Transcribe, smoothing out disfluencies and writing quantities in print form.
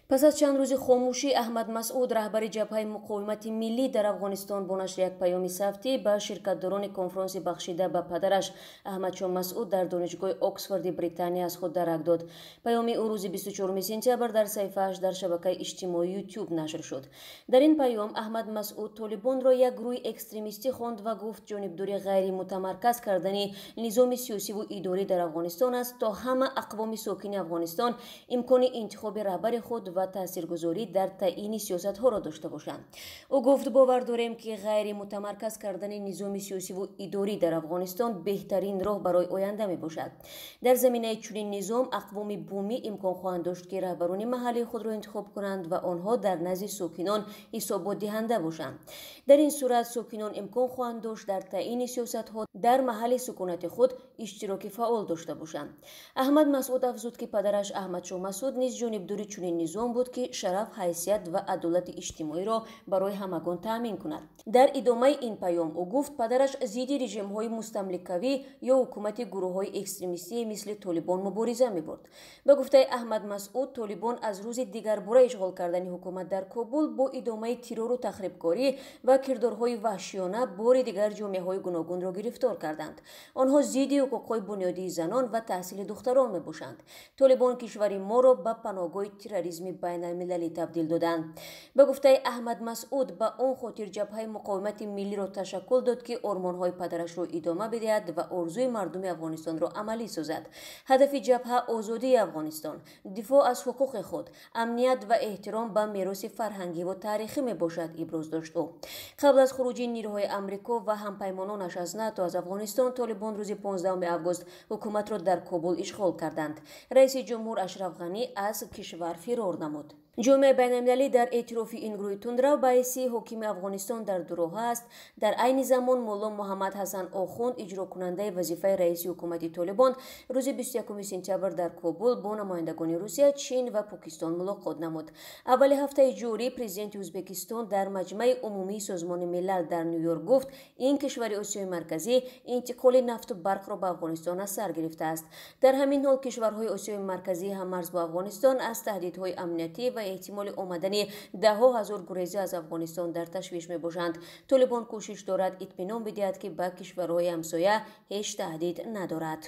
Пас аз чанд рӯзи хомӯшӣ, Аҳмад Масъуд, раҳбари Ҷабҳаи муқовимати миллӣ дар Афғонистон, бо нашри як паёми савтӣ ба ширкатдорони конфронси бахшида ба падараш Аҳмадшоҳ Масъуд дар Донишгоҳи Оксфорди Британия аз худ дарак дод. Паёми ӯ рӯзи 24 сентябр дар саҳифааш дар шабакаи иҷтимоии Ютуб нашр шуд. Дар ин паём Аҳмад Масъуд Толибонро як гурӯҳи экстремистӣ хонд ва гуфт, ҷонибдори ғайримутамарказ кардани низоми сиёсиву идорӣ дар Афғонистон аст, то ҳама ақвоми сокини Афғонистон имкони интихоби раҳбари худ ва таъсиргузорӣ дар таъйини сиёсатҳоро дошта бошанд. Ӯ гуфт, бовар дорем, ки ғайримутамарказ кардани низоми сиёсиву идорӣ дар Афғонистон беҳтарин роҳ барои оянда мебошад. Дар заминаи чунин низом ақвоми бумӣ имкон хоҳанд дошт, ки раҳбарони маҳаллии худро интихоб кунанд ва онҳо дар назди сокинон ҳисоботдиҳанда бошанд. Дар ин сурат сокинон имкон хоҳанд дошт дар таъйини сиёсатҳо дар маҳалли сукунати худ иштироки фаъол дошта бошанд. Аҳмад Масъуд афзуд, ки падараш Аҳмадшоҳ Масъуд низ ҷонибдори чунин низом буд, ки шараф, ҳайсият ва адолати иҷтимоиро барои ҳамагон таъмин кунад. Дар идомаи ин паём ӯ гуфт, падараш зидди режимҳои мустамликавӣ ё ҳукумати гурӯҳҳои экстремистӣ мисли Толибон мубориза мебурд. Ба гуфтаи Аҳмад Масъуд, Толибон аз рӯзи дигарбора ишғол кардани ҳукумат дар Кобул бо идомаи террору тахрибкорӣ ва кирдорҳои ваҳшиёна бори дигар ҷомеаҳои гуногунро гирифтор карданд. Онҳо зидди ҳуқуқҳои бунёдии занон ва таҳсили духтарон мебошанд. Толибон кишвари моро ба паноҳгоҳи терроризми байналмилалӣ табдил доданд. Ба гуфтаи Аҳмад Масъуд, ба он хотир Ҷабҳаи муқовимати миллиро ташаккул дод, ки ормонҳои падарашро идома бидиҳад ва орзуи мардуми Афғонистонро амалӣ созад. Ҳадафи ҷабҳа озодии Афғонистон, дифоъ аз ҳуқуқи худ, амният ва эҳтиром ба мероси фарҳангиву таърихӣ мебошад, иброз дошт ӯ. Қабл аз хуруҷи нирӯҳои Амрико ва ҳампаймононаш аз НАТО аз Афғонистон, Толибон рӯзи 15 август ҳукуматро дар Кобул ишғол карданд. Раиси ҷумҳур Ашраф Ғанӣ аз кишвар фирор намуд. Ҷомеаи байналмилалӣ дар эътирофи ин гурӯҳи тундрав ба ҳайси ҳокими Афғонистон дар дуроҳа аст. Дар айни замон Мулло Муҳаммад Ҳасан Охунд, иҷрокунандаи вазифаи раиси ҳукумати Толибон, рӯзи 21 сентябр дар Кобул бо намояндагони Русия, Чин ва Покистон мулоқот намуд. Аввали ҳафтаи ҷорӣ президенти Ӯзбекистон дар Маҷмаи умумии Созмони Милал дар Ню-Йорк гуфт, ин кишвари Осиёи Марказӣ интиқоли нафту барқро ба Афғонистон аз сар гирифтааст. Дар ҳамин ҳол кишварҳои Осиёи Марказӣ ҳаммарз бо Афғонистон аз таҳдидҳои амниятӣ ва эҳтимоли омадани даҳҳо ҳазор гурезӣ аз Афғонистон дар ташвиш мебошанд. Толибон кӯшиш дорад итминон бидиҳад, ки ба кишварҳои ҳамсоя ҳеҷ таҳдид надорад.